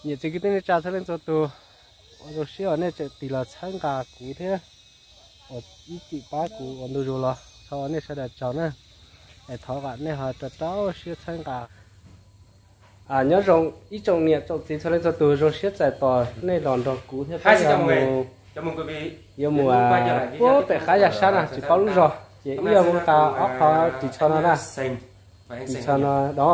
Niam txiv kwv tij neej tsa txhua leej txhua tus, ua zoo siab uas nej tseem tig los txhawb nqa kuv thiab uas ib txwm pab kuv ua ntu zus los, thov ua nej sawv daws tsaug na. Es thov kom nej ho rau rau siab txhawb nqa. Nyob zoo ib tsoom niam tsoom txiv txhua leej txhua tus, zoo siab txais tos nej los nrog kuv thiab peb yuav mus, yuav mus puag pem qab yaj sab na, tsis paub lub zog, ces wb yuav mus tas ob qho ris tsho no na. Ris tsho no do,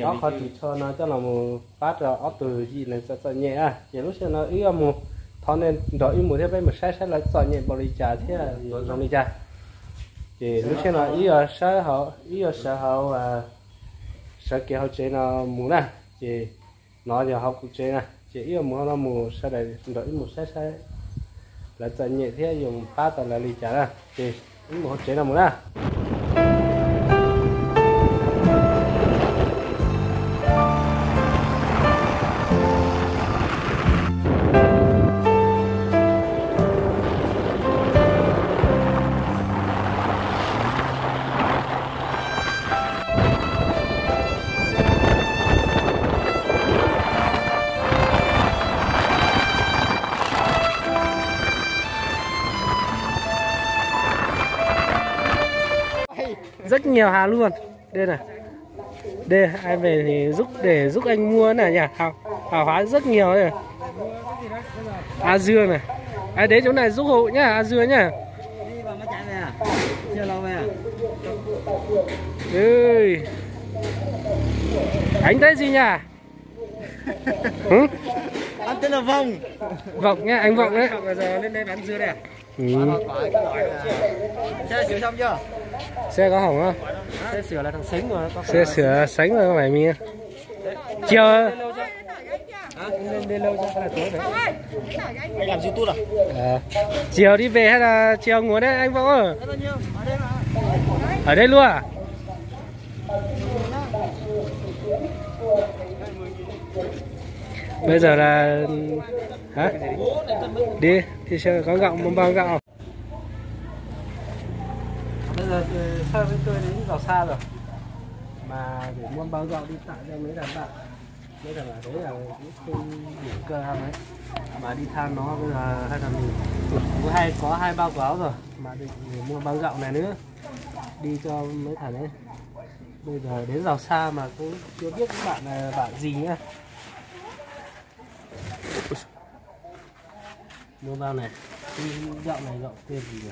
ob qho ris tsho no coj los mus pab rau ob tug yim neeg txom txom nyem na. Ces lub sij hawm no wb yuav mus, thov nej nrog wb mus thiab peb mus saib saib lawv txom nyem npaum li cas thiab zoo li cas. Ces lub sij hawm no wb yuav sawv hauv, wb yuav sawv hauv, sawv kev hauv tsev no mus na. Ces no yog hauv kuv tsev na, ces wb yuav mus hauv no mus, sawv daws nrog wb mus saib saib lawv txom nyem thiab yuav mus pab tau lawv li cas na. Ces wb mus hauv tsev no mus na. Rất nhiều hàng luôn. Đây này. Đây, anh về thì giúp, để giúp anh mua này nhỉ. Hàng, hàng hóa rất nhiều này. A Dưa này. Anh đến chỗ này giúp hộ nhá, A Dưa nhá. Ui. Anh tên gì nhỉ? Hử? Anh tên là Vọng. Vọng nhá, anh Vọng đấy. Học là giờ lên đây bán dưa đây à? Ừ. Xe sửa xong chưa? Xe có hỏng không? Xe sửa là thằng Sánh rồi. Xe sửa Sánh rồi, không phải mình. Chiều. Hả? Lên đây lâu chưa? Hay là tối vậy? Anh làm YouTube à? Ờ. Chiều đi về hay là chiều ngủ đây anh Vọng ơi? Ở đây luôn à? Bây giờ là, hả? Đi, đi xem có gạo, mua bao gạo. Bây giờ, ừ, Sơn với tôi đến Giò Sa rồi. Mà để mua bao gạo đi tặng cho mấy đàn bạn. Mấy đàn bạn đấy là cũng không đủ cơ ăn đấy. Mà đi thăm nó bây giờ hay là mình, cũng hay có hai bao gạo rồi. Mà định mua bao gạo này nữa. Đi cho mấy thằng đấy. Bây giờ đến Giò Sa mà cũng chưa biết các bạn là bạn gì nhá. Mua bao này, gạo này gạo tên gì nhỉ?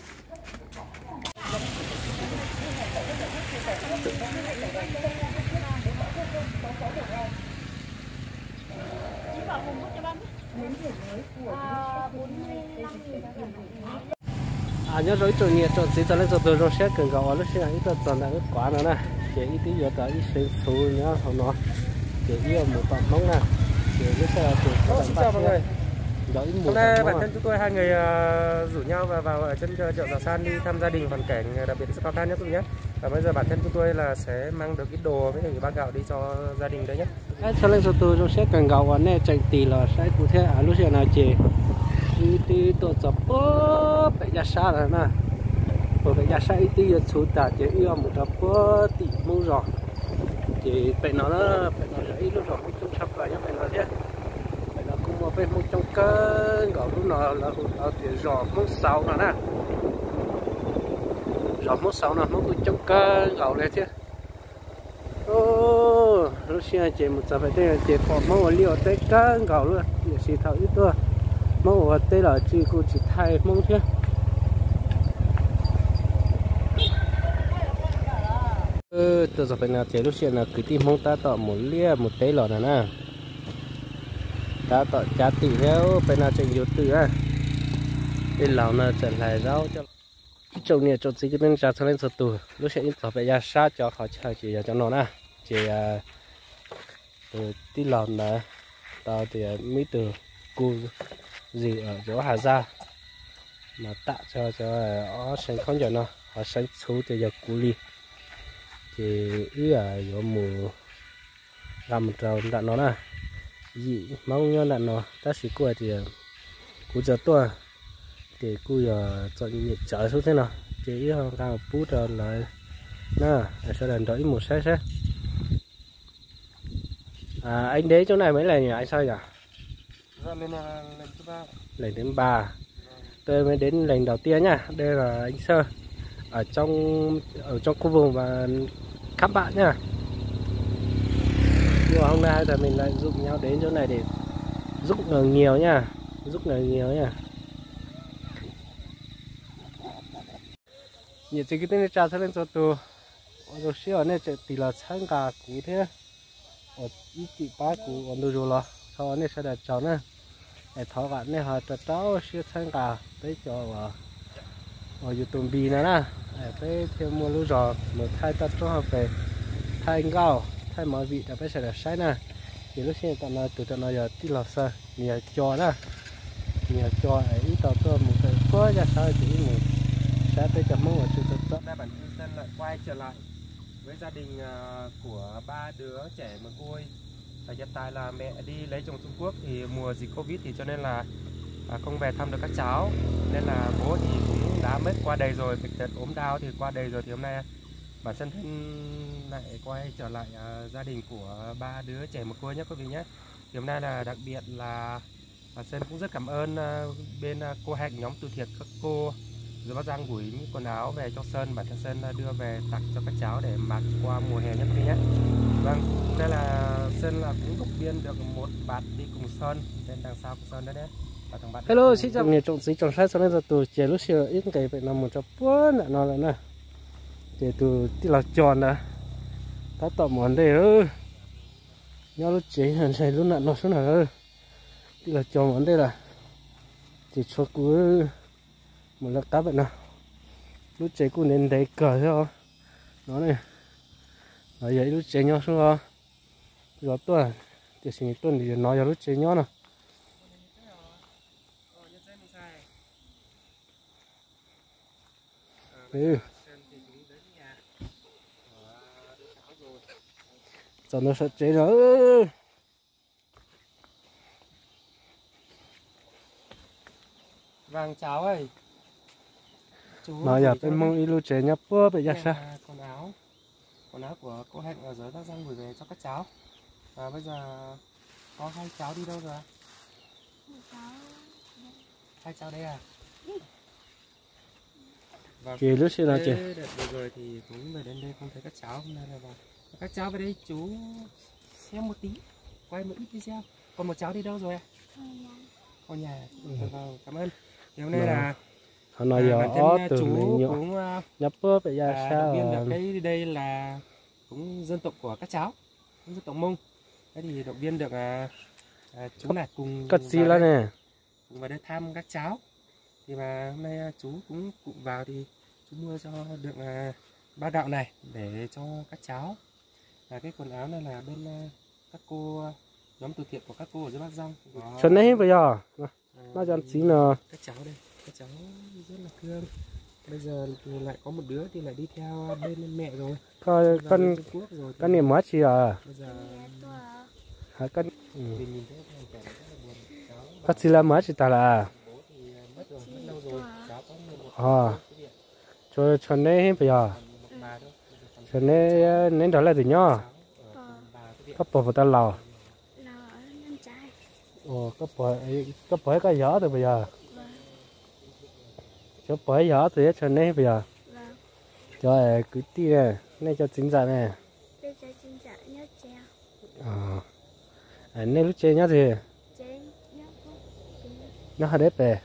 Nyob zoo ib tsoom niam tsoom txiv txhua leej txhua tus, zoo siab kawg nkaus uas lub sij hawm wb tuaj txog ntawm lub quav no na. Ces wb twb yuav tau ib seev txhuv nyob hauv no, ces wb yuav mus tom Hmoob na. Ces lub sij hawm ces thov ntawm paj siab nrog wb mus tom Hmoob. Bản thân chúng tôi hai người, ờ, rủ nhau và vào ở chân, ờ, chợ Giò San đi thăm gia đình hoàn cảnh, ờ, đặc biệt rất khó khăn nhất nhé. Và bây giờ bản thân chúng tôi là sẽ mang được ít đồ với lại bao gạo đi cho gia đình đấy nhé. Txhua leej txhua tus, zoo siab kawg nkaus uas nej tseem tig los saib kuv thiab. Lub sij hawm no ces wb twb tuaj txog puag pem yaj sab lawm na. Puag pem yaj sab wb twb yuav txhuv tas ces wb yuav mus rau puag tim Hmoob zos. Ces pem no, pem no yog ib lub zos Hmoob coob tshaj plaws nyob pem no thiab. Pem no kuj muaj peb Hmoob coob kawg nkaus, lub no lawv hu tau tias zos Hmoob Xaus no na. Zos Hmoob Xaus no Hmoob kuj coob kawg nkaus li thiab. Lub sij hawm ces mus txog pem tej ces pom Hmoob ua liaj ua teb kawg nkaus li, tiam sis thaum wb tuaj Hmoob ua teb los tsis, kuj tsis thaij Hmoob thiab. Tuaj txog pem no ces lub sij hawm no kwv tij Hmoob tab tom mus liaj mus teb los no na. Tab tom cav twm thiab, pem no tseem yuav twm na. Tej laus no tseem hlais zaub coj. Ib tsoom niam tsoom txiv kwv tij neej tsa txhua leej txhua tus, lub sij hawm wb txog pem yaj sab cov qhov chaw ces yog cov no na. Ces tus tij laug ntawd tau tias muaj ib tug ku zws cov Hav Zaj mas tam tso cov ob seev khaub ncaws no, ho seev txhuv ces yog kuv li. Ces wb yuav mus nqa mus rau nram no na. Yim Hmoob nyob nram no tab sis kuj hais tias kuv tsis tuaj, ces kuj yog txom nyem tsawv xwb thiab no. Ces wb ho nqa mus pub rau lawv na, sawv daws nrog wb mus saib saib. Anh đến chỗ này mấy lần nhỉ anh Sơn nhỉ? Leej thứ ba. Tôi mới đến lần đầu tiên nha, đây là anh Sơn ở trong ở trong khu vực mà Cát Bạ nha. Nhưng mà hôm nay hai thằng mình lại rủ nhau đến chỗ này để giúp người nghèo nha, giúp người nghèo nha. Niam txiv kwv tij neej tsa txhua leej txhua tus, ua zoo siab uas nej tseem tig los txhawb nqa kuv thiab ua ib txhij pab kuv ua ntu zus los. Thov nej sawv daws tsaug na. Es thov kom nej ho rau rau siab txhawb nqa peb cov uas YouTube no na, peb thiaj muaj lub zog mus thaij toj roob hauv pes, thaij nkauj thaij movie rau peb sawv daws saib na. Ces lub sij hawm tam no tus tam no yog tij laug Xawj, nws yog co na, nws yog co es wb tau tuaj mus pem puag yaj sab ces wb mus saib peb cov Hmoob uas tsw txom txom. Nay bản thân Sơn lại quay trở lại với gia đình, à, của ba đứa trẻ mà cô ấy. Và hiện tại là mẹ đi lấy chồng Trung Quốc thì mùa dịch Covid thì cho nên là, à, không về thăm được các cháu. Nên là bố thì cũng đã mất qua đời rồi, bệnh tật ốm đau thì qua đời rồi. Thì hôm nay bản thân Thân lại quay trở lại, à, gia đình của ba đứa trẻ mà cô ấy nhé quý vị nhé. Thì hôm nay là đặc biệt là À, Sơn cũng rất cảm ơn, à, bên, à, cô Hạnh, nhóm từ thiện các cô dưới Bắc Giang gửi những quần áo về cho Sơn, bản thân Sơn, à, đưa về tặng cho các cháu để mặc qua mùa hè nhất đi nhé. Vâng, đây là Sơn là cũng động viên được một bạn đi cùng Sơn, bên đằng sau của Sơn đó nhé. Và thằng bạn Hello, xin chào niam tsoom txiv tsoom saib txhua leej txhua tus, ces lub sij hawm ib nqes pem no mus rau puag nram no lawm na. Ces tus tij laug co ntawd tab tom mus ua ntej, nyob lub tsev ntshai lub nram no sub na. Tij laug co mus ua ntej lawm, ces tshuav kuv mus lawv qab pem no. Lub tsev kuj ntev ntev kawg thiab os. No, no yog ib lub tsev nyob sub os. Zov tuaj, tiam sis tuaj nws no yog lub tsev nyob no. Txog ntawm saum tsev no. Vâng, chào ơi. Chú, no yog peb Hmoob ib lub tsev nyob puag pem yaj sab. Quần áo, quần áo của cô Hạnh ở dưới Bắc Giang gửi về cho các cháu. Và bây giờ có hai cháu đi đâu rồi ạ? Hai cháu đây à? Vâng. Ces lub sij hawm no ces đợt vừa rồi thì cũng về đến đây không thấy các cháu, hôm nay là vào. Các cháu về đây chú xem một tí, quay một ít video. Còn một cháu đi đâu rồi ạ? Ở nhà. Ở nhà. Vâng, cảm ơn. Thì hôm nay là, ho no à, yog bản thân, ob à, tug me chú nyuam cũng, à, nyob puag pem yaj à, sab. Động viên được cái đây là cũng dân tộc của các cháu, cũng dân tộc Mông. Thế thì động viên được, à, à, chú là cùng, koj txiv los ne, cùng vào đây thăm các cháu. Thì mà hôm nay, à, chú cũng, cũng vào thì chú mua cho được, à, ba đạo này để cho các cháu. Và cái quần áo này là bên, à, các cô, à, nhóm từ thiện của các cô ở dưới Bắc Giang. Tshua neb puas yog? Noj cov txiv no. Các cháu đây, các cháu rất là thương. Bây giờ thì lại có một đứa thì lại đi theo bên mẹ rồi. Koj, koj niam mus dab tsi os? Bây giờ, koj txiv lawv mus dab tsi tag lawm? Tshua neb puas yog? Tshua neb, neb nrog leej twg nyob? Koj pog puas tau laus? Koj pog, koj pog thiab koj yog ob tug puas yog? Cov pog yog ob tug thiab tshua neb puas yog? Cov kwv tij ne, nej cov txiv ntxawm ne? Nej lub tsev nyob twg? Nyob hauv deb pes?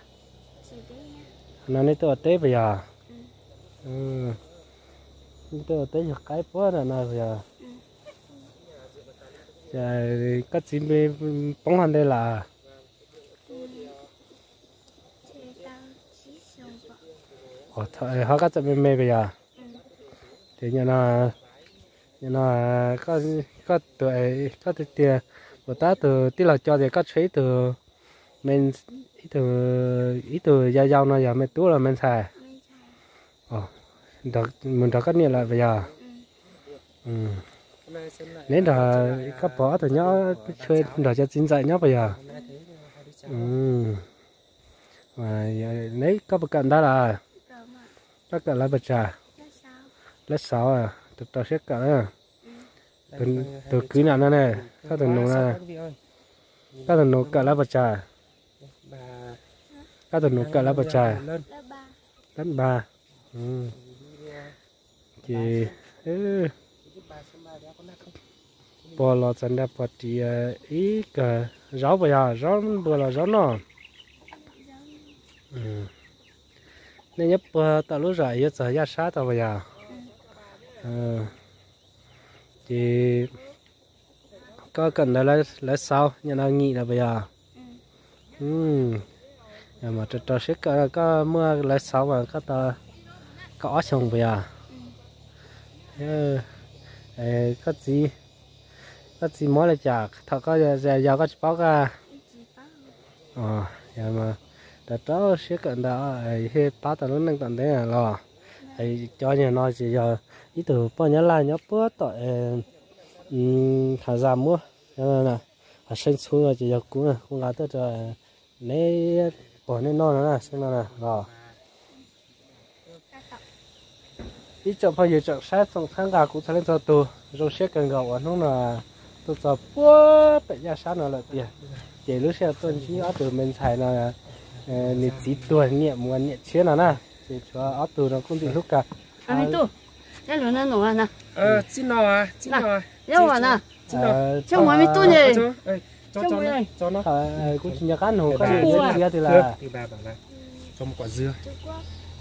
No nej tuaj ua teb puas yog? Nej tuaj ua teb yog qaib puag nram no puas yog? Koj txiv poob hov ntej lawm? Ho koj txawm me me puas yog? Ces no, koj, koj tias puas tab tug tij laug co tias koj tshuav ib tug, ib tug, ib tug yau yau no yog me tub los me ntxhais? Mus nrog koj niam lawm puas yog? Neb nrog koj pog ob tug nyob, nrog cov txiv ntxawm nyob puas yog? Neb koj puas kawm ntawv lawm? Koj kawm lab pas tsas? Lab xauv, rau rau siab kawm na. Tus kwv nram no ne, koj tus nus no, koj tus nus kawm lab pas tsas? Koj tus nus kawm lab pes tsawg? Lab npa. Ces pog los txog nrag pog ris ib kawm zaub puas yog, zaub npua los zaub noj. Nej nyob puag tom lub zos yuav txog Yaj Sab tau puas yog? Ces koj kawm ntawv lawv xauv nyob no Nyim los puas yog? Mas rau rau siab kawm, koj muaj lawv xauv mas koj tau kaum ob xyoos puas yog? Koj txiv, koj txiv mob li cas thaum koj yau koj tsis paub koj? Rau rau siab kawm ntawv thiaj pab tau lub neej tom ntej los. Cov nyuag no ces yog ib tug poj Nyab Laj nyob puag tom Hav Zas muab, Hav Seej txhub no ces yog kuv, kuv nqa tuaj rau neb pog neb noj no na, Seej no na los. Ib tsoom phooj ywg tsoom saib tsoom txhawb nqa kuv txhua leej txhua tus, zoo siab kawg nkaus uas hnub no tuaj txog puag pem Yaj Sab no lawm tiag. Ces lub sij hawm tuaj ntsib ob tug me ntxhais no, nws txiv tuag niam mus ua niam tshiab no na, ces tshuav ob tug no kuj ntxim hlub kawg. Kuv tsis nco qab nug koj niam koj txiv tiag tiag.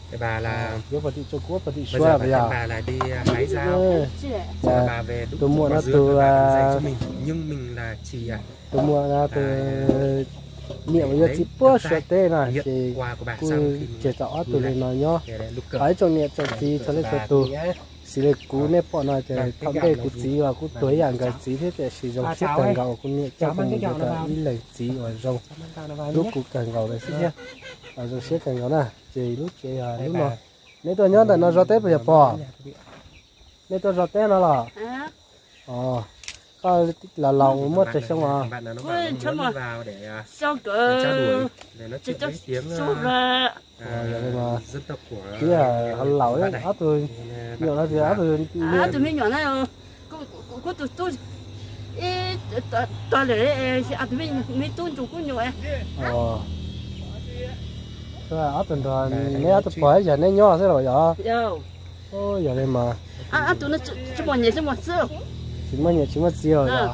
Yuav pov tim Tsuas Kuab pov tim Suav puas yog? Tus muam no tus, tus muam no tus niam uas yog txiv puag Suav teb no ces kuj tseg tau ob tug li no nyob. Thov ib tsoom niam tsoom txiv txhua leej txhua tus, xws li kuv nej pom no ces thaum ntej kuv txiv uas kuj tuag ib yam nkawd txiv thiab, tiam sis zoo siab kawg nkaus uas kuv niam coj kuv mus yuav tau ib leeg txiv uas zoo hlub kuv kawg nkaus lawm xwb thiab. Zoo siab kawg nkaus na. Ces lub tsev yog lub no. Neb tuaj nyob ntawm no zov teb puas yog pog? Neb tuaj zov teb no los? Koj laus laus uas muaj tsawg xyoo os? Twb laus, ob tug nyuam no tias ob tug me nyuam na, kuv tus tub ib tog lawm, ob tug me tub ntsuag kuj nyuam. Ob tug nrog neb ob tug pog yog neb nyob xwb los yog? Yog li mas tsis muaj niam tsis muaj txiv os yog?